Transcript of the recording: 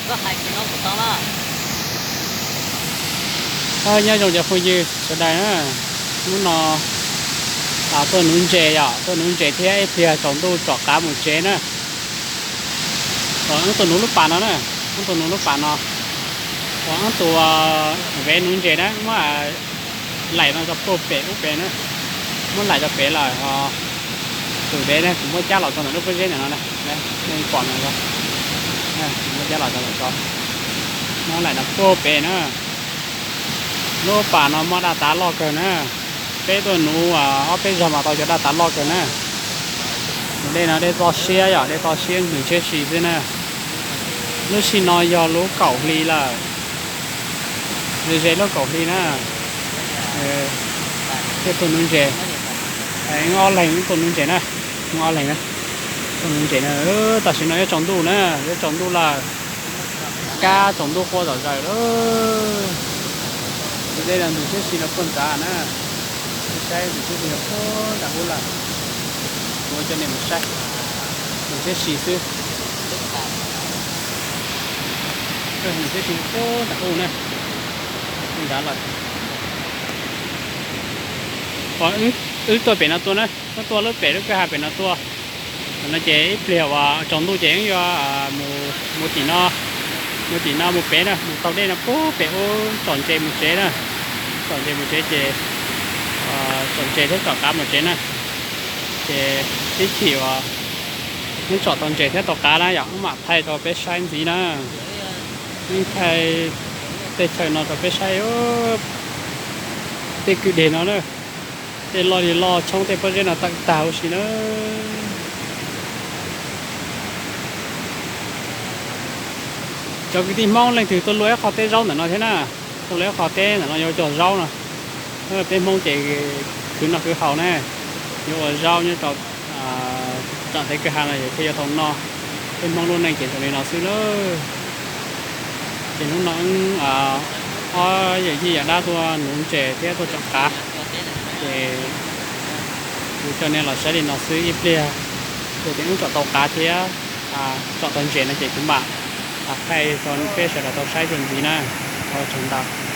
Nyob zoo cov phooj ywg sawv daws na, hnub no tuaj nuv ntses yom, tuaj nuv ntses thiab ib pliag tsaus ntuj tsom qav mus tsev na. Wb tuaj nuv lub pas no na, wb tuaj nuv lub pas no, wb tuaj vev nuv ntses na, muab laim no rau puag pem ub pem na, muab laim rau pem lawm ho. Tus dev ne kuv muab cab los txog ntawm lub pob zeb ntawm no na, nej pom no, kuv muab cab los txog ntawm ko, muab laim no puag pem na. Lub pas no muaj daj tav loj kawg na, peb tuaj nuv ob peb zaug mas tau cov daj tav loj kawg na. Tus dej no dej toj siab yom, dej toj siab nws tshiab si xwb na. Lub sij no yog lub kaum hli lawm, ze ze lub kaum hli na. Thiaj tuaj nuv ntses, ob leeg tuaj nuv ntses na, ob leeg na, tuaj nuv ntses na. Tam sim no yuav tsaus ntuj na, yuav tsaus ntuj lawm, kab tsaus ntuj quaj zom zaws lawm. Tus dej no nws tshiab si rau puag nrad na, saib nws tshiab si rau puag nram ub lawm. Kuv coj nej mus saib, nws tshiab si xwb, nws tshiab si rau puag nram ub na, puag nrad lawm. Wb tuaj pem no tuaj na, wb tuaj lub pem lub kwj ha pem no tuaj. Tam no ces ib pliag uas tsaus ntuj ces wb yuav mus tim no, mus tim no mus pem na, mus taug dej no puag pem ub tsom ntses mus tsev na. Tsom ntses mus tsev ces tsom ntses thiab tsom qav mus tsev na. Ces ib chim uas wb tsom tau ntses thiab tau qav na yom, wb mam thaij rau peb saib ntxiv na. Wb thaij tej chaw no rau peb saib, tej kwj deg no na, tej loj li loj tshoob tej pob zeb no tawm tag huv si na. Cov kwv tij Hmoob leej twg tuaj luaj ib qho teb zaub ntawm no thiab na, tuaj luaj ib qho teb ntawm no yuav cog zaub no. Peb Hmoob ces khwv noj khwv haus na, yuav ua zaub nyob rau txawm tej kwj ha no ces thiaj yuav tau noj. Peb Hmoob lub neej ces zoo li no xwb lawm. Ces hnub no wb ob yawm yij yawm dab tuaj nuv ntses thiab tuaj tsom qav, ces kuv coj nej los saib li no xwb ib pliag. Thaum twg wb tsom tau qav thiab tsom tau ntses no ces kuv mam thaij rau peb sawv daws tau saib dua ntxiv na. Ua tsaug ntau.